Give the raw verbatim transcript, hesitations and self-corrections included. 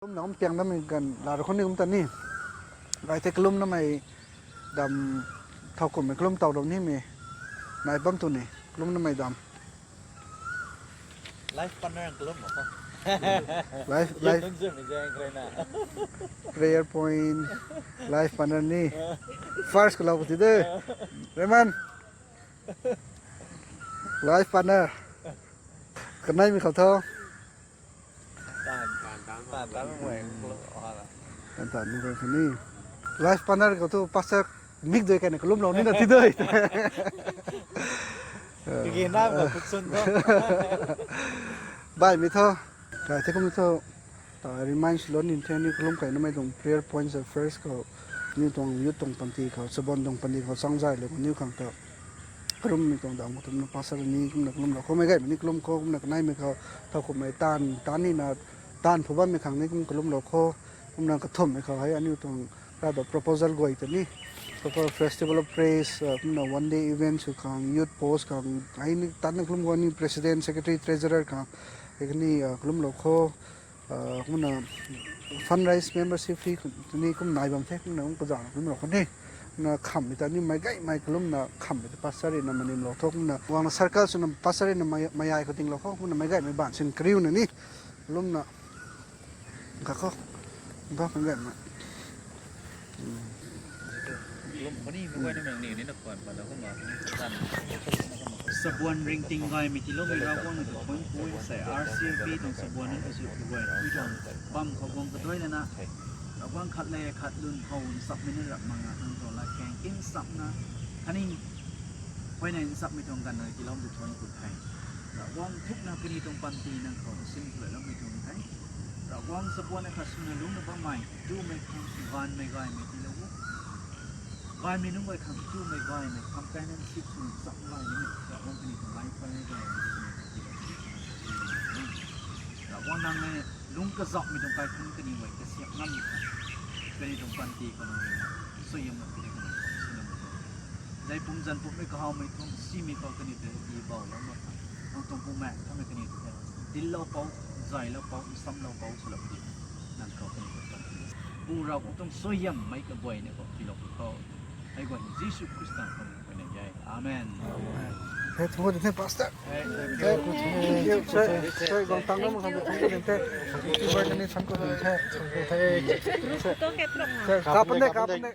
Kalum na kum piang damei ganv la ra khou ni kum ta ni. Gai the kalum namei dam thau kummei kalum taw dam ni mei. Nai bam tu ni kalum namei dam. Life partner ang kalum mo ko. Life, life. Prayer point. Life partner ni. First kalau pati de. Raymond. Life partner. Kanai mi khou tho. Tan tan ni khou ni. Life partner khou thu pastor mik doi kaina kalum lou ni na ti doi. Kiki na ko kutsun ko. Bai mi tho. Kai the kum tho. Ta remind lou ni the ni kalum kai namei tuang prayer points of first khou. Ni tuang youth tuang panty khou, sabon tuang panty khou, sangzai lou ni khang ta. Karummei tuang dam khou tumna pastor ni kumna kalum lou khou mei gaymei ni kalum khou kumna kanaimei khou thau kummei tan tan ni na tan phu bammei khang ni kum kalum lou khou kumna kathumhmei khou hei aniu tuang rada proposal guay ta ni proper festival of praise kumna one day event sw khang youth post khang hei ni tan na kalum khou ni president, secretary, treasurer khang hei kani kalum lou khou kumna fundraise membership fee ni kum nai bam the kumna kum kazana kalum lou khou ni na khammei ta ni mei gaymei kalumna khammei ta pastor na manim lou tho kumna guangna circle swna pastor na mayai khou ting lou khou kumna mei gaymei ban sin kariuna ni kalumna ka khou ba mei gaymei. Sabuan ringting gaymei tiiloumei Ravguangc na tu point point sei R C F B tuang sabuan na tu sw tu guay tu tuang bam khou guang kaduai lana Ravguangc khat le khat lun khou nsapmei na rap mak nga nang tuang lat kang kim sapna khatni huayney nsapmei tuang ganv na tiiloumei tu point ku the. Ravguangc thukna kani tuang panty nang khou sim khou loumei tuang the. Ravguangc sabuan na khat swna lungcna bammei tumei khang gaanvmei gaymei tiilou o. Gaymei nunc guay khang tumei gaymei companionship swna cham gaymei Ravguangc kani tuang life partner gaymei tiilou Ravguangc nang e lung kazauhmei tuang kaikhunc kani guay kasiam ngam khang kani tuang panty khou nang rui na suaihiam na kani khou nang khou sinamei tuang zaipum zanpummei kahawmei tuang simei khou kani tei i bauhlou mak khang nang tuang bumaeng thamei kani tei dinclou pou, zaylou pou, nsamlou pou swlou di nang khou kani tuang panty Pu Ravguangc tuang suaihiammei kaguayna khou tiilou pw khou hei guay Jisu Khrista khou nang guayna e. Amen. Hey, thank you, thank you, Pastor. Hey, thank you. Hey, hey, hey, guang tang ram khang thank you, thank you. Thank you, thank you, thank you. Hey, hey, hey. Kapne, kapne.